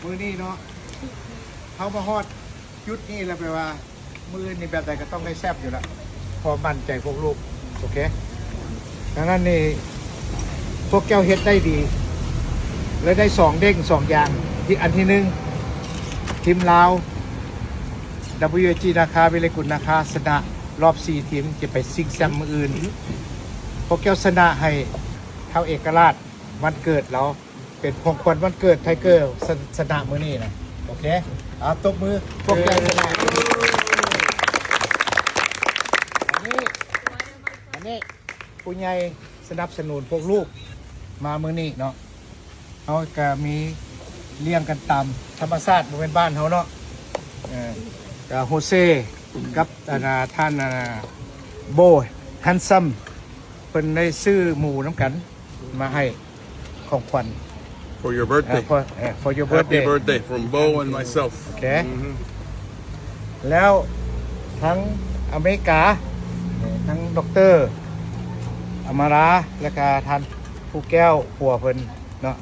ມື້ນີ້ເນາະ ເຮົາມາຮອດຈຸດນີ້ແລ້ວ ແປວ່າມື້ອື່ນນີ້ແບບໃດກໍຕ້ອງໄດ້ແຊບຢູ່ລະ ເພາະໝັ້ນໃຈພວກລູກ. ໂອເຄ ດັ່ງນັ້ນນີ້ ພວກເຈົ້າເຮັດໄດ້ດີ ແລະ ໄດ້ສອງເດ້ງສອງຢ່າງ. ທີ່ ອັນທີໜຶ່ງ ທີມລາວ WAG ນາຄາ ວິໄລກຸນນາຄາ ຊະນະລອບສີ່ທີມ ຈະໄປຊິງແຊັມມື້ອື່ນ. ພວກເຈົ້າຊະນະໃຫ້ທ້າວເອກະລາດ ວັນເກີດລາວ ເປັນຂອງຂວັນວັນເກີດໄທເກີ ຊະ ຊະນະມື້ນີ້ນະ. ໂອເຄ ເອົາ ຕົບມື ພວກເຈົ້າຊະນະ. ອັນນີ້ ອັນນີ້ ຜູ້ໃຫຍ່ສະໜັບສະໜູນພວກລູກມາມື້ນີ້ເນາະ. ເຮົາກະມີລ້ຽງກັນຕາມທຳມະຊາດ ບໍ່ແມ່ນບ້ານເຮົາເນາະ. ເອີ ກະໂຮເຊກັບ ອັນນ່າ ທ່ານ ອັນນ່າ ໂບ ແຮນຊັມ ເພິ່ນໄດ້ຊື້ໝູນຳກັນມາໃຫ້ຂອງຂວັນ For your ເອີ birthday. for ເອີ for your Happy birthday. birthday from Bo and myself. ໂອເຄ ແລ້ວທາງອາເມລິກາ ເອີ ທັງດັອກເຕີອາມາລາ ແລ້ວກະທ່ານພູແກ້ວ ຜົວເພິ່ນເນາະ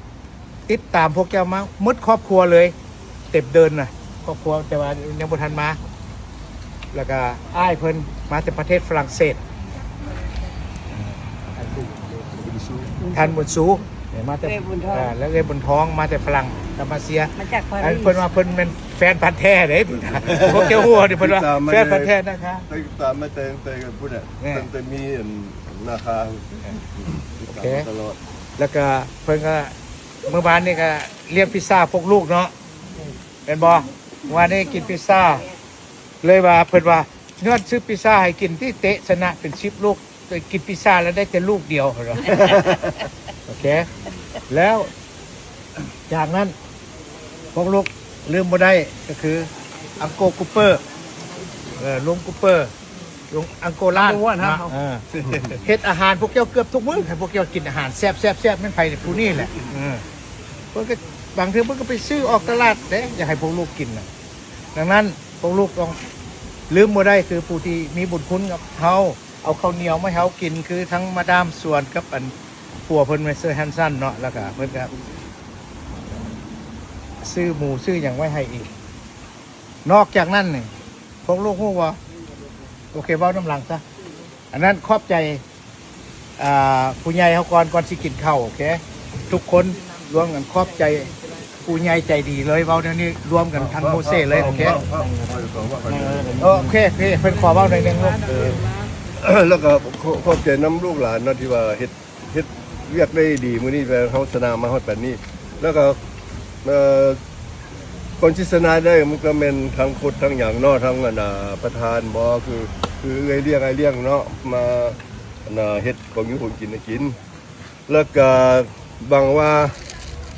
ຕິດຕາມພວກເຈົ້າມາໝົດຄອບຄົວເລີຍ ເຕັມເດີ່ນນະ ຄອບຄົວ ແຕ່ວ່າຍັງບໍ່ທັນມາ. ແລ້ວກະອ້າຍເພິ່ນມາແຕ່ປະເທດຝຣັ່ງເສດ ທ່ານບຸນຊູ ມາແຕ່ ເອື້ອຍບຸນທອງ ເອີ ແລະ ເອື້ອຍບຸນທອງມາແຕ່ຝຣັ່ງ ກັບມາເຊຍ. ມາຈາກປາຣີ. ອັນເພິ່ນວ່າເພິ່ນແມ່ນແຟນພັນແທ້ເດ້ ເພິ່ນ ພວກເຈົ້າຮູ້ເດ້ ເພິ່ນວ່າ ຕິດຕາມມາ ແຟນພັນແທ້ນາຄາ ຕິດຕາມມາແຕ່ ແຕ່ພຸ້ນແຫຼະ ເອີ ຕັ້ງແຕ່ມີອັນນາຄາ ຕິດຕາມມາຕະຫຼອດ. ໂອເຄ ແລ້ວກະເພິ່ນກະ ມື້ວານນີ້ກະລ້ຽງພິຊາພວກລູກເນາະ ແມ່ນບໍ່? ມື້ວານນີ້ກິນພິຊາ ເລີຍວ່າ ເພິ່ນວ່າ ຍ້ອນຊື້ພິຊາໃຫ້ກິນຕິ ເຕະຊະນະເປັນສິບລູກ ແຕ່ກິນພິຊາແລ້ວໄດ້ແຕ່ລູກດຽວ ເພິ່ນວ່າ. ໂອເຄ ແລ້ວຈາກນັ້ນ ພວກລູກລືມບໍ່ໄດ້ ກໍຄື Uncle Cooper ເອີ ລຸງ Cooper ລຸງ Uncle ລານ Number one ເນາະ ເຮົາ ເອີ ເຮັດອາຫານພວກເຈົ້າເກືອບທຸກມື້ ໃຫ້ພວກເຈົ້າກິນອາຫານແຊບໆໆ ແມ່ນໃຜ? ຜູ້ນີ້ແຫຼະ. ເອີ ເພິ່ນກໍ ບາງເທື່ອເພິ່ນກໍໄປຊື້ອອກຕະຫຼາດເດ້ ຢາກໃຫ້ພວກລູກກິນນະ. ດັ່ງນັ້ນ ພວກລູກຕ້ອງລືມບໍ່ໄດ້ ຄືຜູ້ທີ່ມີບຸນຄຸນກັບເຮົາ ເອົາເຂົ້າໜຽວມາໃຫ້ເຮົາກິນ ຄືທັງມາດາມສວນກັບອັນຜົວເພິ່ນ ມິສເຕີ ແຮນຊັນເນາະ ແລ້ວກະເພິ່ນກະຊື້ໝູຊື້ຫຍັງໄວ້ໃຫ້ອີກ. ນອກຈາກນັ້ນນີ້ ພວກລູກຮູ້ບໍ່? ໂອເຄ ເວົ້ານຳຫຼັງຊະ. ອັນນັ້ນຂອບໃຈ ອ່າ ຜູ້ໃຫຍ່ເຮົາກ່ອນ ກ່ອນຊິກິນເຂົ້າ. ໂອເຄ ທຸກຄົນລວມກັນຂອບໃຈຜູ້ໃຫຍ່ໃຈດີເລີຍ ເວົ້າແນວນີ້ລວມກັນທັງໂຮເຊເລີຍ. ໂອເຄ ໂອເຄ ເພິ່ນຂໍເວົ້າໜ້ອຍໜຶ່ງລູກ. ເອີ ແລ້ວກໍຂອບ ຂອບໃຈນຳລູກຫຼານເນາະ ທີ່ວ່າເຮັດ ເຮັດວຽກໄດ້ດີມື້ນີ້ ແຕ່ເຮົາຊະນະມາຮອດປານນີ້. ແລ້ວກໍ ເອີ ກ່ອນຊິຊະນະໄດ້ ມັນກໍແມ່ນທັງໂຄດທັງຫຍັງເນາະ ທັງອັນນ່າ ປະທານບໍ ຄື ຄືເອື້ອຍລ້ຽງ ອ້າຍລ້ຽງເນາະ ມາ ອັນນ່າ ເຮັດຂອງຢູ່ຂອງກິນໃຫ້ກິນ. ແລ້ວກະຫວັງວ່າ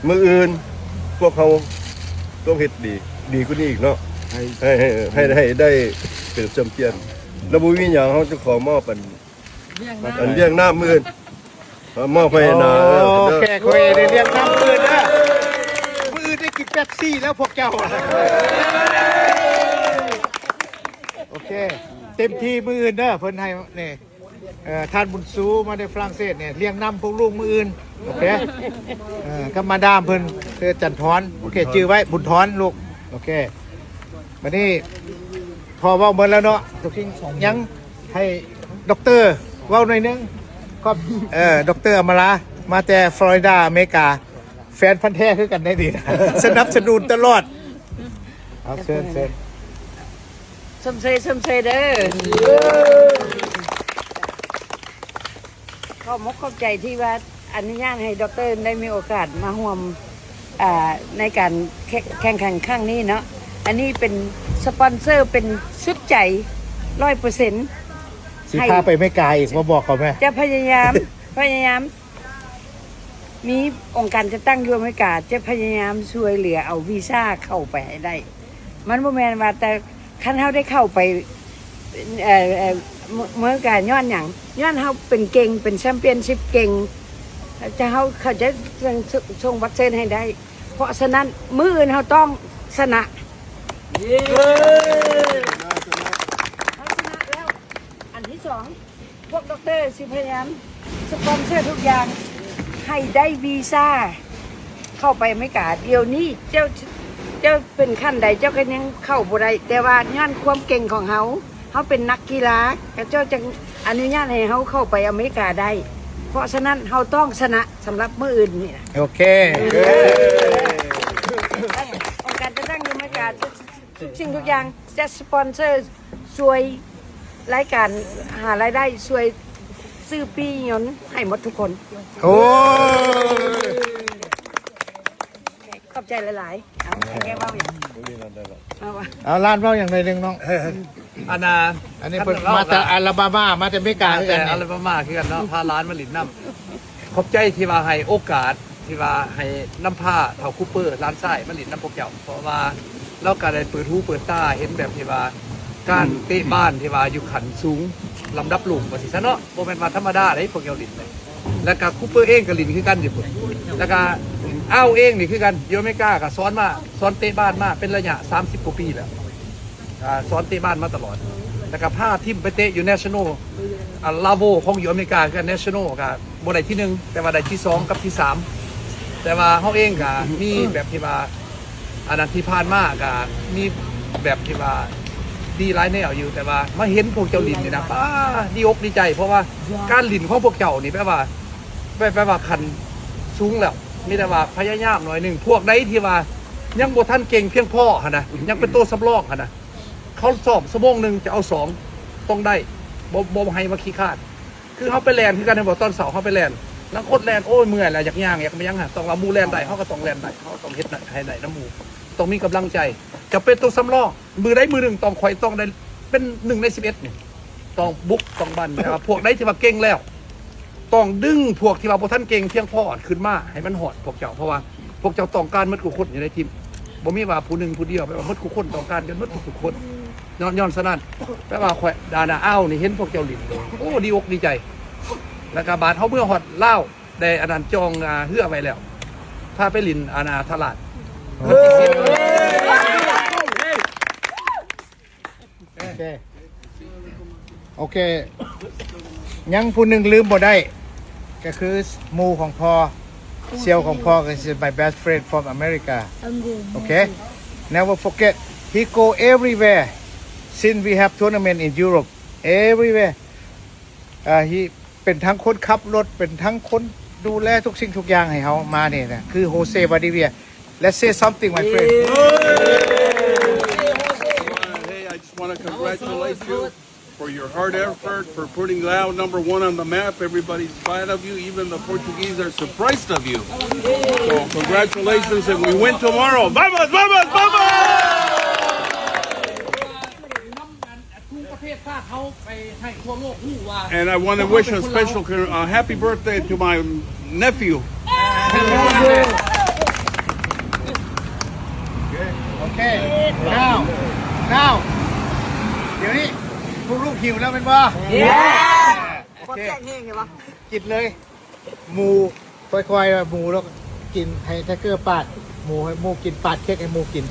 ມື້ອື່ນພວກເຮົາຕ້ອງເຮັດດີ ດີກວ່ານີ້ອີກເນາະ ໃຫ້ ໃຫ້ ໃຫ້ ໃຫ້ໄດ້ເປັນແຊມປຽນ. ແລ້ວບໍ່ມີຫຍັງ ເຮົາຈະຂໍມອບອັນ ອັນລ້ຽງນ້ຳມື້ອື່ນ ມອບໃຫ້ນາ. ໂອເຄ ໂອເຄ ໄດ້ລ້ຽງນ້ຳມື້ອື່ນເດີ ມື້ອື່ນໄດ້ກິນເປັບຊີແລ້ວພວກເຈົ້າ. ໂອເຄ ເຕັມທີ່ມື້ອື່ນເດີ ເພິ່ນໃຫ້ນີ້ ເອີ ທ່ານບຸນຊູມາແຕ່ຝຣັ່ງເສດນີ້ ລ້ຽງນ້ຳພວກລູກມື້ອື່ນ. ໂອເຄ ເອີ ກັບມາດາມເພິ່ນ ເອີ ຈັນທອນ. ໂອເຄ ຈື່ໄວ້ ບຸນທອນລູກ. ໂອເຄ ບັດນີ້ພໍເວົ້າໝົດແລ້ວເນາະ ຍັງໃຫ້ດັອກເຕີເວົ້າໜ້ອຍໜຶ່ງ. ຂອບ ເອີ ດັອກເຕີອາມາລາ ມາແຕ່ຟລໍຣິດາ ອາເມລິກາ ແຟນພັນແທ້ຄືກັນໄດ໋ນີ້ ສະໜັບສະໜູນຕະຫຼອດ. ເອົາ ເຊີນ ເຊີນ. ຊົມເຊີຍ ຊົມເຊີຍເດີ ຂອບອົກຂອບໃຈທີ່ວ່າອະນຸຍາດໃຫ້ດັອກເຕີໄດ້ມີໂອກາດມາຮ່ວມ ອ່າ ໃນການແຂ່ງ ແຂ່ງຂັນຄັ້ງນີ້ເນາະ. ອັນນີ້ເປັນສະປອນເຊີ ເປັນສຸດໃຈຮ້ອຍເປີເຊັນ. ຊິພາໄປອາເມລິກາອີກ ມາບອກເຂົາແມ້. ຈະພະຍາຍາມ ພະຍາຍາມ ມີອົງການຈັດຕັ້ງຢູ່ອາເມລິກາ ຈະພະຍາຍາມຊ່ວຍເຫຼືອເອົາວີຊາເຂົ້າໄປໃຫ້ໄດ້. ມັນບໍ່ແມ່ນວ່າແຕ່ ຄັນເຮົາໄດ້ເຂົ້າໄປ ເອີ ເອີ ເອີ ເມືອງກາ ຍ້ອນຫຍັງ? ຍ້ອນເຮົາເປັນເກັ່ງ ເປັນແຊມປຽນຊິບເກັ່ງ ຈະ ເຮົາ ເຂົາຈະສົ່ງ ສົ່ງບັດເຊີນໃຫ້ໄດ້. ເພາະສະນັ້ນ ມື້ອື່ນເຮົາຕ້ອງຊະນະ. ເຮົາຊະນະແລ້ວ. ອັນທີສອງ ພວກດັອກເຕີຊິພະຍາຍາມສະປອນເຊີທຸກຢ່າງ ໃຫ້ໄດ້ວີຊາເຂົ້າໄປອາເມລິກາ. ດຽວນີ້ເຈົ້າ ເຈົ້າເປັນຂັ້ນໃດເຈົ້າກໍຍັງເຂົ້າບໍ່ໄດ້, ແຕ່ວ່າຍ້ອນຄວາມເກັ່ງຂອງເຮົາ, ເຮົາເປັນນັກກິລາ, ເຂົາເຈົ້າຈຶ່ງອະນຸຍາດໃຫ້ເຮົາເຂົ້າໄປອາເມລິກາໄດ້. ເພາະສະນັ້ນເຮົາຕ້ອງຊະນະສຳລັບມື້ອື່ນນີ້ນະ. ໂອເຄ. ອົງການຈັດຕັ້ງຢູ່ອາເມລິກາ ທຸກສິ່ງທຸກຢ່າງຈະສະປອນເຊີ ຊ່ວຍລາຍການຫາລາຍໄດ້, ຊ່ວຍຊື້ປີ້ຍົນໃຫ້ໝົດທຸກຄົນ. ໂອ້ຍ ຂອບໃຈຫຼາຍໆ. ເອົາ ແກເວົ້າຫຍັງ? ເອົາວ່າ ເອົາ ຫຼານເວົ້າຫຍັງໜ້ອຍໜຶ່ງນ້ອງ. ອັນນ່າ ອັນນີ້ເພິ່ນມາແຕ່ອາລາບາມາ, ມາແຕ່ອາເມລິກາຄືກັນນີ້. ອາລາບາມາຄືກັນເນາະ, ພາຫຼານມາຫຼິ້ນນຳ. ຂອບໃຈທີ່ວ່າໃຫ້ໂອກາດ ທີ່ວ່າໃຫ້ນຳພາທ້າວຄູເປີ ຫຼານຊາຍ ມາຫຼິ້ນນຳພວກເຈົ້າ, ເພາະວ່າລາວກໍໄດ້ເປີດຫູເປີດຕາ ເຫັນແບບທີ່ວ່າການເຕະບານທີ່ວ່າຢູ່ຂັ້ນສູງລຳດັບໂລກວ່າຊີ້ຊະເນາະ, ບໍ່ແມ່ນວ່າທຳມະດາເດ້ພວກເຈົ້າຫຼິ້ນເດ້. ແລ້ວກໍຄູເປີເອງກໍຫຼິ້ນຄືກັນຢູ່ພຸ້ນ, ແລ້ວກໍອ້າວເອງນີ້ຄືກັນ ຢູ່ອາເມລິກາກໍສອນມາ, ສອນເຕະບານມາເປັນໄລຍະສາມສິບກວ່າປີແລ້ວ. ອ່າ ສອນເຕະບານມາຕະຫຼອດ, ແລ້ວກໍພາທີມໄປເຕະຢູ່ National ອ່າ Level ຂອງຢູ່ອາເມລິກາ ຄື National ກໍບໍ່ໄດ້ທີໜຶ່ງ ແຕ່ວ່າໄດ້ທີສອງກັບທີສາມ. ແຕ່ວ່າເຮົາເອງກໍມີແບບທີ່ວ່າ ອັນນັ້ນທີ່ຜ່ານມາກໍມີແບບທີ່ວ່າດີຫຼາຍແນວຢູ່, ແຕ່ວ່າມາເຫັນພວກເຈົ້າຫຼິ້ນນີ້ນະ ປ້າ ດີອົກດີໃຈ, ເພາະວ່າການຫຼິ້ນຂອງພວກເຈົ້ານີ້ແບບວ່າ ແບບ ແບບວ່າຂັ້ນສູງແລ້ວ, ມີແຕ່ວ່າພະຍາຍາມໜ້ອຍໜຶ່ງ. ພວກໃດທີ່ວ່າຍັງບໍ່ທັນເກັ່ງພຽງພໍຫັ້ນນະ, ຍັງເປັນໂຕສຳລອງຫັ້ນນະ, ເຂົາຊ້ອມຊົ່ວໂມງໜຶ່ງຈະເອົາສອງ ຕ້ອງໄດ້, ບໍ່ ບໍ່ໃຫ້ວ່າຂີ້ຄ້ານ. ຄືເຮົາໄປແລ່ນຄືກັນ ເຫັນບໍ່? ຕອນເຊົ້າເຮົາໄປແລ່ນ, ລາງຄົນແລ່ນ ໂອ້ຍ ເມື່ອຍແລ້ວ ຢາກຍ່າງ ຢາກໄປຫຍັງຫັ້ນ, ຕ້ອງວ່າໝູ່ແລ່ນໄດ້ ເຮົາກໍຕ້ອງແລ່ນໄດ້, ເຮົາຕ້ອງເຮັດໃຫ້ໄດ້ນຳໝູ່, ຕ້ອງມີກຳລັງໃຈ. ຈະເປັນໂຕສຳລອງ, ມື້ໃດມື້ໜຶ່ງຕ້ອງ ຂ້ອຍຕ້ອງໄດ້ເປັນໜຶ່ງໃນສິບເອັດນີ້, ຕ້ອງບຸກ ຕ້ອງບັ້ນ. ແຕ່ວ່າພວກໃດທີ່ວ່າເກັ່ງແລ້ວ ຕ້ອງດຶງພວກທີ່ວ່າບໍ່ທັນເກັ່ງພຽງພໍຂຶ້ນມາໃຫ້ມັນຮອດພວກເຈົ້າ, ເພາະວ່າພວກເຈົ້າຕ້ອງການໝົດທຸກຄົນຢູ່ໃນທີມ, ບໍ່ມີວ່າຜູ້ໜຶ່ງຜູ້ດຽວ, ແປວ່າໝົດທຸກຄົນຕ້ອງການກັນໝົດທຸກໆຄົນ. ຍ້ອນ ຍ້ອນສະນັ້ນ ແປວ່າຂ້ອຍ ດານາອາວນີ້ເຫັນພວກເຈົ້າຫຼິ້ນ ໂອ້ ດີອົກດີໃຈ. ແລ້ວກະບາດເຮົາເມືອຮອດລາວ ໄດ້ອັນນັ້ນຈອງ ອ່າ ເຮືອໄວ້ແລ້ວ ພາໄປຫຼິ້ນ ອັນນ່າ ທະລາດ ວັນທີສິບ. ໂອເຄ ໂອເຄ ຍັງຜູ້ໜຶ່ງລືມບໍ່ໄດ້ ກໍຄືໝູ່ຂອງພໍ່, ສ່ຽວຂອງພໍ່ ກໍຄື my best friend from America. ໂອເຄ never forget, he go everywhere since we have tournament in Europe, everywhere. ອ່າ he ເປັນທັງຄົນຂັບລົດ ເປັນທັງຄົນດູແລທຸກສິ່ງທຸກຢ່າງໃຫ້ເຮົາມານີ້ນະ ຄື Jose Valdivia. Let's say something, my friend. Hey, I just wanna congratulate you for your hard effort, for putting Lao number one on the map. Everybody's proud of you. Even the Portuguese are surprised of you. So congratulations, and we win tomorrow. Vamos, vamos, vamos! ທຸກປະເທດຊາດເຮົາໄປໃຫ້ທົ່ວໂລກຮູ້ວ່າ And I wanna wish a special, uh, happy birthday to my nephew. ໂອເຄ now now ດຽວນີ້ພວກລູກຫິວແລ້ວແມ່ນບໍ່? ໂອເຄ ກິນເລີຍ ໝູ່ ຄ່ອຍໆ ໝູ່ ແລ້ວກິນ ໃຫ້ໄທເກີປາດໝູ່ ໃຫ້ໝູ່ກິນ ປາດເຄັກໃຫ້ໝູ່ກິນ.